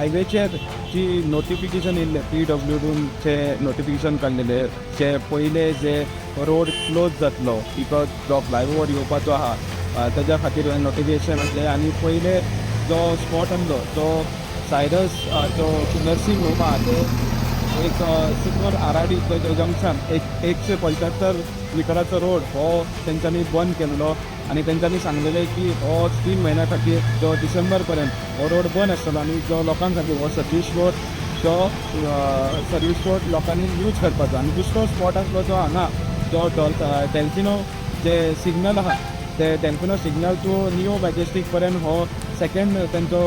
हायवेचेर जी नोटिफिकेशन येयल्लें, पीडब्ल्यूडीचे नोटिफिकेशन काडलेले, जे पयले जे रोड क्लोज जातलो because जो फ्लायओवर येवपाचो आहा तेज्या खातीर नोटिफिकेशन आसलें. आनी पयले जो स्पॉट आसलो तो सायरस जो नर्सिंग होम आहा, ते एक सिल्वर आराडी जंक्शन एक 175 मिटराचो रोड हो तेंच्यांनी बंद केल्लो. आनी तेंच्यांनी सांगलेलें की हो 3 म्हयन्या खातीर, जो डिसेंबर पर्यंत हो रोड बंद आसतलो आनी जो लोकां खातीर हो सर्वीस रोड, जो सर्वीस रोड लोकांनी यूज करपाचो. आनी दुसरो स्पॉट आसलो तो हांगा जो डेल्फिनो जे सिग्नल आहा, ते Delfino signal two neo majestic पर्यंत हो सेकंड तेंचो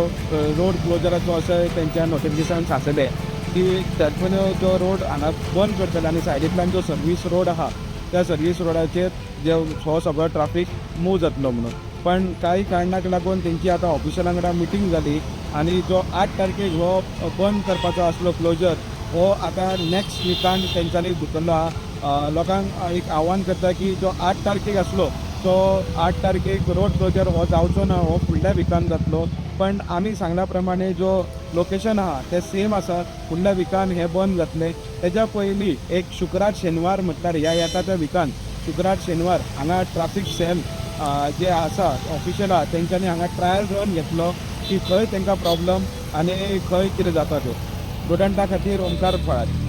रोड क्लोजराचो अशें तेंच्या नोटिफिकेशन आसलें की डेल्फिनो जो रोड हांगा बंद करतले आनी सायडींतल्यान जो सर्वीस रोड आहा, त्या सर्वीस रोडाचेर जे हो सगळो ट्राफीक मूव जातलो म्हणून. पण कांय कारणाक लागून तेंची आतां ऑफिशलां वांगडा मिटींग जाली आनी जो 8 तारखेक हो बंद करपाचो आसलो क्लोजर, हो आतां नेक्स्ट विकान तेंच्यांनी धुकल्लो आहा. लोकांक एक आव्हान करता की जो 8 तारखेक आसलो तो 8 तारखेक रोड क्लोजर हो जावचो ना, हो फुडल्या विकान जातलो. पण आमी सांगल्या प्रमाणे जो लोकेशन आहा तें सेम आसा. फुडल्या विकान हें बंद जातलें. तेज्या पयलीं एक शुक्रार शेनवार, म्हटल्यार ह्या येता त्या विकान शुक्रार शेनवार हांगा ट्राफीक सेल जे आसा, ऑफिशियल आहा, तेंच्यांनी हांगा ट्रायल रन घेतलो की खंय तांकां प्रॉब्लम आनी खंय कितें जाता तें. प्रुडंटा खातीर ओमकार फळारी.